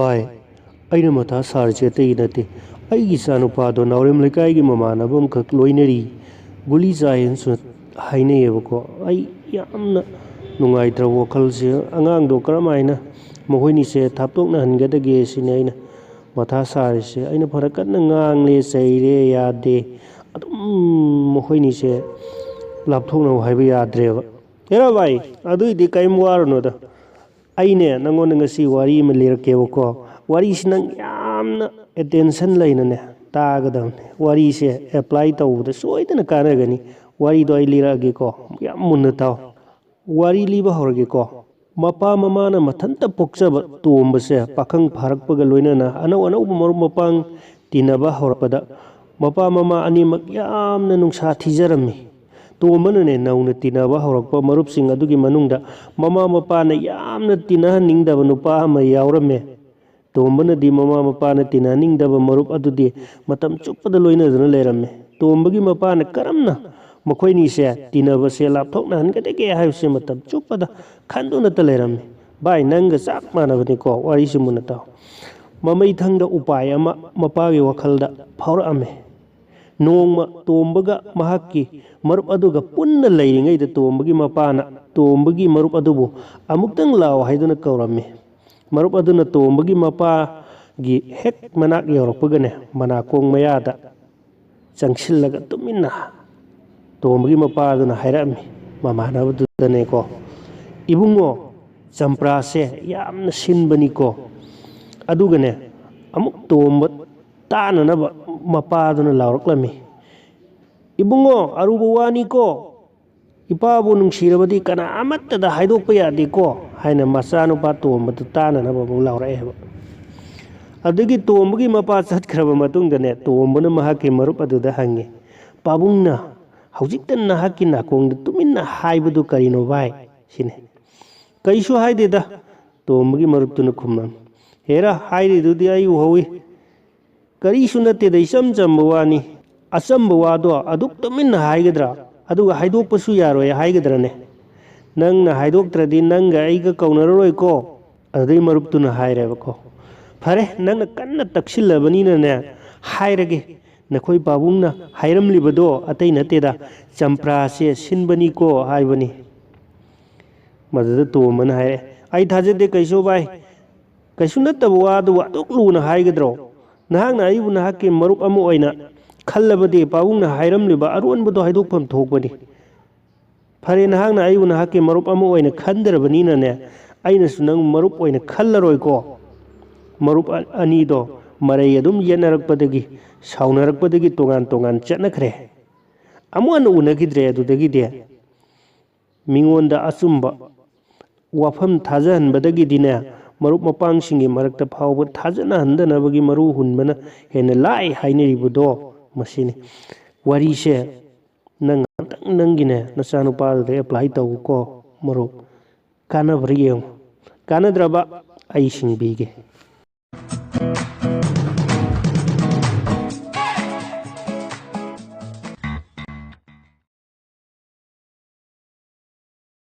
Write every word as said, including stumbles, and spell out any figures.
ꯚꯥꯏ, ꯑꯩꯅ ꯃꯊꯥ ꯁꯥꯔꯤꯁꯦ ꯑꯇꯩꯒꯤ ꯅꯠꯇꯦ꯫ ꯑꯩꯒꯤ ꯏꯆꯥꯅꯨꯄꯥꯗꯣ ꯅꯥꯎꯔꯦꯝ ꯂꯩꯀꯥꯏꯒꯤ ꯃꯃꯥꯟꯅꯕ ꯑꯃꯈꯛ ꯂꯣꯏꯅꯔꯤ, ꯒꯨꯂꯤ ꯆꯥꯏꯌꯦꯅꯁꯨ ꯍꯥꯏꯅꯩꯌꯦꯕꯀꯣ꯫ ꯑꯩ ꯌꯥꯝꯅ ꯅꯨꯡꯉꯥꯏꯇ꯭ꯔꯕ ꯋꯥꯈꯜꯁꯦ꯫ ꯑꯉꯥꯡꯗꯣ ꯀꯔꯝꯍꯥꯏꯅ ꯃꯈꯣꯏꯅꯤꯁꯦ ꯊꯥꯞꯇꯣꯛꯅꯍꯟꯒꯗꯒꯦ ꯁꯤꯅꯤ ꯑꯩꯅ ꯃꯊꯥ ꯁꯥꯔꯤꯁꯦ꯫ ꯑꯩꯅ ꯐꯅ ꯀꯟꯅ ꯉꯥꯡꯂꯦ, ꯆꯩꯔꯦ, ꯌꯥꯗꯦ꯫ ꯑꯗꯨꯝ ꯃꯈꯣꯏꯅꯤꯁꯦ ꯂꯥꯞꯊꯣꯛꯅꯧ ꯍꯥꯏꯕ ꯌꯥꯗ꯭ꯔꯦꯕ꯫ ꯍꯦꯔꯥ ꯚꯥꯏ, ꯑꯗꯨꯏꯗꯤ ꯀꯔꯤꯝ ꯋꯥꯔꯨꯅꯨꯗ꯫ ꯑꯩꯅꯦ ꯅꯪꯉꯣꯟꯗ ꯉꯁꯤ ꯋꯥꯔꯤ ꯑꯃ ꯂꯤꯔꯛꯀꯦꯕꯀꯣ꯫ ꯋꯥꯔꯤꯁꯤ ꯅꯪ ꯌꯥꯝꯅ ꯑꯦꯇꯦꯟꯁꯟ ꯂꯩꯅꯅꯦ ꯇꯥꯒꯗꯕꯅꯤ꯫ ꯋꯥꯔꯤꯁꯦ ꯑꯦꯄ꯭ꯂꯥꯏ ꯇꯧꯕꯗ ꯁꯣꯏꯗꯅ ꯀꯥꯟꯅꯒꯅꯤ꯫ ꯋꯥꯔꯤꯗꯣ ꯑꯩ ꯂꯤꯔꯛꯑꯒꯦꯀꯣ, ꯌꯥꯝ ꯃꯨꯟꯅ ꯇꯥꯎ꯫ ꯋꯥꯔꯤ ꯂꯤꯕ ꯍꯧꯔꯒꯦꯀꯣ꯫ ꯃꯄꯥ ꯃꯃꯥꯅ ꯃꯊꯟꯇ ꯄꯣꯛꯆꯕ ꯇꯣꯝꯕꯁꯦ ꯄꯥꯈꯪ ꯐꯥꯔꯛꯄꯒ ꯂꯣꯏꯅꯅ ꯑꯅꯧ ꯑꯅꯧꯕ ꯃꯔꯨꯞ ꯃꯄꯥꯡ ꯇꯤꯟꯅꯕ ꯍꯧꯔꯛꯄꯗ, ꯃꯄꯥ ꯃꯃꯥ ꯑꯅꯤꯃꯛ ꯌꯥꯝꯅ ꯅꯨꯡꯁꯥ ꯊꯤꯖꯔꯝꯃꯤ꯫ ꯇꯣꯝꯕꯅꯅꯦ ꯅꯧꯅ ꯇꯤꯟꯅꯕ ꯍꯧꯔꯛꯄ ꯃꯔꯨꯞꯁꯤꯡ ꯑꯗꯨꯒꯤ ꯃꯅꯨꯡꯗ ꯃꯃꯥ ꯃꯄꯥꯅ ꯌꯥꯝꯅ ꯇꯤꯟꯅꯍꯟꯅꯤꯡꯗꯕ ꯅꯨꯄꯥ ꯑꯃ ꯌꯥꯎꯔꯝꯃꯦ꯫ ꯇꯣꯝꯕꯅꯗꯤ ꯃꯃꯥ ꯃꯄꯥꯅ ꯇꯤꯟꯅꯍꯟꯅꯤꯡꯗꯕ ꯃꯔꯨꯞ ꯑꯗꯨꯗꯤ ꯃꯇꯝ ꯆꯨꯞꯄꯗ ꯂꯣꯏꯅꯗꯨꯅ ꯂꯩꯔꯝꯃꯤ꯫ ꯇꯣꯝꯕꯒꯤ ꯃꯄꯥꯅ ꯀꯔꯝꯅ ꯃꯈꯣꯏꯅꯤꯁꯦ ꯇꯤꯟꯅꯕꯁꯦ ꯂꯥꯞꯊꯣꯛꯅꯍꯟꯒꯗꯒꯦ ꯍꯥꯏꯕꯁꯦ ꯃꯇꯝ ꯆꯨꯞꯄꯗ ꯈꯟꯗꯨꯅꯇ ꯂꯩꯔꯝꯃꯤ꯫ ꯚꯥꯏ, ꯅꯪꯒ ꯆꯞ ꯃꯥꯟꯅꯕꯅꯤꯀꯣ, ꯋꯥꯔꯤꯁꯤ ꯃꯨꯟꯅ ꯇꯥꯎ꯫ ꯃꯃꯩꯊꯪꯗ ꯎꯄꯥꯏ ꯑꯃ ꯃꯄꯥꯒꯤ ꯋꯥꯈꯜꯗ ꯐꯥꯎꯔꯛꯑꯝꯃꯤ꯫ ꯅꯣꯡꯃ ꯇꯣꯝꯕꯒ ꯃꯍꯥꯛꯀꯤ ꯃꯔꯨꯞ ꯑꯗꯨꯒ ꯄꯨꯟꯅ ꯂꯩꯔꯤꯉꯩꯗ ꯇꯣꯝꯕꯒꯤ ꯃꯄꯥꯅ ꯇꯣꯝꯕꯒꯤ ꯃꯔꯨꯞ ꯑꯗꯨꯕꯨ ꯑꯃꯨꯛꯇꯪ ꯂꯥꯛꯑꯣ ꯍꯥꯏꯗꯨꯅ ꯀꯧꯔꯝꯃꯤ꯫ ꯃꯔꯨꯞ ꯑꯗꯨꯅ ꯇꯣꯝꯕꯒꯤ ꯃꯄꯥꯒꯤ ꯍꯦꯛ ꯃꯅꯥꯛ ꯌꯧꯔꯛꯄꯒꯅꯦ, ꯃꯅꯥꯀꯣꯡ ꯃꯌꯥꯗ ꯆꯪꯁꯤꯜꯂꯒ ꯇꯨꯃꯤꯟꯅ ꯇꯣꯝꯕꯒꯤ ꯃꯄꯥꯗꯨꯅ ꯍꯥꯏꯔꯛꯑꯝꯃꯤ, ꯃꯃꯥꯟꯅꯕꯗꯨꯗꯅꯦꯀꯣ, "ꯏꯕꯨꯡꯉꯣ, ꯆꯝꯄ꯭ꯔꯥꯁꯦ ꯌꯥꯝꯅ ꯁꯤꯟꯕꯅꯤꯀꯣ"꯫ ꯑꯗꯨꯒꯅꯦ, ꯑꯃꯨꯛ ꯇꯣꯝꯕ ꯇꯥꯅꯅꯕ ꯃꯄꯥꯗꯨꯅ ꯂꯥꯎꯔꯛꯂꯝꯃꯤ, "ꯏꯕꯨꯡꯉꯣ, ꯑꯔꯨꯕ ꯋꯥꯅꯤꯀꯣ, ꯏꯄꯥꯕꯨ ꯅꯨꯡꯁꯤꯔꯕꯗꯤ ꯀꯅꯥ ꯑꯃꯠꯇꯗ ꯍꯥꯏꯗꯣꯛꯄ ꯌꯥꯗꯦꯀꯣ" ꯍꯥꯏꯅ ꯃꯆꯥꯅꯨꯄꯥ ꯇꯣꯝꯕꯗꯨ ꯇꯥꯅꯅꯕ ꯑꯃꯨꯛ ꯂꯥꯎꯔꯛꯑꯦꯕ꯫ ꯑꯗꯨꯗꯒꯤ ꯇꯣꯝꯕꯒꯤ ꯃꯄꯥ ꯆꯠꯈ꯭ꯔꯕ ꯃꯇꯨꯡꯗꯅꯦ, ꯇꯣꯝꯕꯅ ꯃꯍꯥꯛꯀꯤ ꯃꯔꯨꯞ ꯑꯗꯨꯗ ꯍꯪꯉꯤ, "ꯄꯥꯕꯨꯡꯅ ꯍꯧꯖꯤꯛꯇ ꯅꯍꯥꯛꯀꯤ ꯅꯥꯀꯣꯡꯗ ꯇꯨꯃꯤꯟꯅ ꯍꯥꯏꯕꯗꯨ ꯀꯔꯤꯅꯣ ꯚꯥꯏ?" ꯁꯤꯅꯤ꯫ "ꯀꯩꯁꯨ ꯍꯥꯏꯗꯦꯗ", ꯇꯣꯝꯕꯒꯤ ꯃꯔꯨꯞꯇꯨꯅ ꯈꯨꯝꯂꯝꯃꯤ꯫ "ꯍꯦꯔꯥ, ꯍꯥꯏꯔꯤꯗꯨꯗꯤ ꯑꯩ ꯎꯍꯧꯏ꯫ ꯀꯔꯤꯁꯨ ꯅꯠꯇꯦꯗ, ꯏꯆꯝ ꯆꯝꯕ ꯋꯥꯅꯤ꯫ ꯑꯆꯝꯕ ꯋꯥꯗꯣ ꯑꯗꯨꯛ ꯇꯨꯃꯤꯟꯅ ꯍꯥꯏꯒꯗ꯭ꯔꯥ? ꯑꯗꯨꯒ ꯍꯥꯏꯗꯣꯛꯄꯁꯨ ꯌꯥꯔꯣꯏ ꯍꯥꯏꯒꯗ꯭ꯔꯅꯦ? ꯅꯪꯅ ꯍꯥꯏꯗꯣꯛꯇ꯭ꯔꯗꯤ ꯅꯪꯒ ꯑꯩꯒ ꯀꯧꯅꯔꯔꯣꯏꯀꯣ"꯫ ꯑꯗꯨꯗꯩ ꯃꯔꯨꯞꯇꯨꯅ ꯍꯥꯏꯔꯦꯕꯀꯣ, "ꯐꯔꯦ, ꯅꯪꯅ ꯀꯟꯅ ꯇꯛꯁꯤꯜꯂꯕꯅꯤꯅꯅꯦ, ꯍꯥꯏꯔꯒꯦ꯫ ꯅꯈꯣꯏ ꯄꯥꯕꯨꯡꯅ ꯍꯥꯏꯔꯝꯂꯤꯕꯗꯣ ꯑꯇꯩ ꯅꯠꯇꯦꯗ, ꯆꯝꯄ꯭ꯔꯥꯁꯦ ꯁꯤꯟꯕꯅꯤꯀꯣ" ꯍꯥꯏꯕꯅꯤ꯫ ꯃꯗꯨꯗ ꯇꯣꯝꯕꯅ ꯍꯥꯏꯔꯦ, "ꯑꯩ ꯊꯥꯖꯗꯦ ꯀꯩꯁꯨ ꯚꯥꯏ, ꯀꯩꯁꯨ ꯅꯠꯇꯕ ꯋꯥꯗꯨꯕꯨ ꯑꯗꯨꯛ ꯂꯨꯅ ꯍꯥꯏꯒꯗ꯭ꯔꯣ? ꯅꯍꯥꯛꯅ ꯑꯩꯕꯨ ꯅꯍꯥꯛꯀꯤ ꯃꯔꯨꯞ ꯑꯃ ꯑꯣꯏꯅ ꯈꯜꯂꯕꯗꯤ ꯄꯥꯕꯨꯡꯅ ꯍꯥꯏꯔꯝꯂꯤꯕ ꯑꯔꯣꯟꯕꯗꯣ ꯍꯥꯏꯗꯣꯛꯐꯝ ꯊꯣꯛꯄꯅꯤ꯫ ꯐꯔꯦ, ꯅꯍꯥꯛꯅ ꯑꯩꯕꯨ ꯅꯍꯥꯛꯀꯤ ꯃꯔꯨꯞ ꯑꯃ ꯑꯣꯏꯅ ꯈꯟꯗ꯭ꯔꯕꯅꯤꯅꯅꯦ, ꯑꯩꯅꯁꯨ ꯅꯪ ꯃꯔꯨꯞ ꯑꯣꯏꯅ ꯈꯜꯂꯔꯣꯏꯀꯣ꯫ ꯃꯔꯨꯞ ꯑ-, ꯑꯅꯤꯗꯣ ꯃꯔꯩ ꯑꯗꯨꯝ ꯌꯦꯠꯅꯔꯛꯄꯗꯒꯤ, ꯁꯥꯎꯅꯔꯛꯄꯗꯒꯤ ꯇꯣꯉꯥꯟ ꯇꯣꯉꯥꯟ ꯆꯠꯅꯈ꯭ꯔꯦ꯫ ꯑꯃꯨꯛ ꯍꯟꯅ ꯎꯅꯈꯤꯗ꯭ꯔꯦ ꯑꯗꯨꯗꯒꯤꯗꯤ꯫ ꯃꯤꯉꯣꯟꯗ ꯑꯆꯨꯝꯕ ꯋꯥꯐꯝ ꯊꯥꯖꯍꯟꯕꯗꯒꯤꯗꯤꯅꯦ, ꯃꯔꯨꯞ ꯃꯄꯥꯡꯁꯤꯡꯒꯤ ꯃꯔꯛꯇ ꯐꯥꯎꯕ ꯊꯥꯖꯅꯍꯟꯗꯅꯕꯒꯤ ꯃꯔꯨ ꯍꯨꯟꯕꯅ ꯍꯦꯟꯅ ꯂꯥꯏ ꯍꯥꯏꯅꯔꯤꯕꯗꯣ ꯃꯁꯤꯅꯤ꯫ ꯋꯥꯔꯤꯁꯦ ꯅꯪ ꯉꯥꯛꯇꯪ ꯅꯪꯒꯤꯅꯦ ꯅꯆꯥꯅꯨꯄꯥꯗꯨꯗ apply ꯇꯧꯀꯣ ꯃꯔꯨꯞ꯫ ꯀꯥꯟꯅꯕ꯭ꯔꯥ ꯌꯦꯡꯉꯨ꯫ ꯀꯥꯟꯅꯗ꯭ꯔꯕ ꯑꯩ ꯁꯤꯡꯕꯤꯒꯦ꯫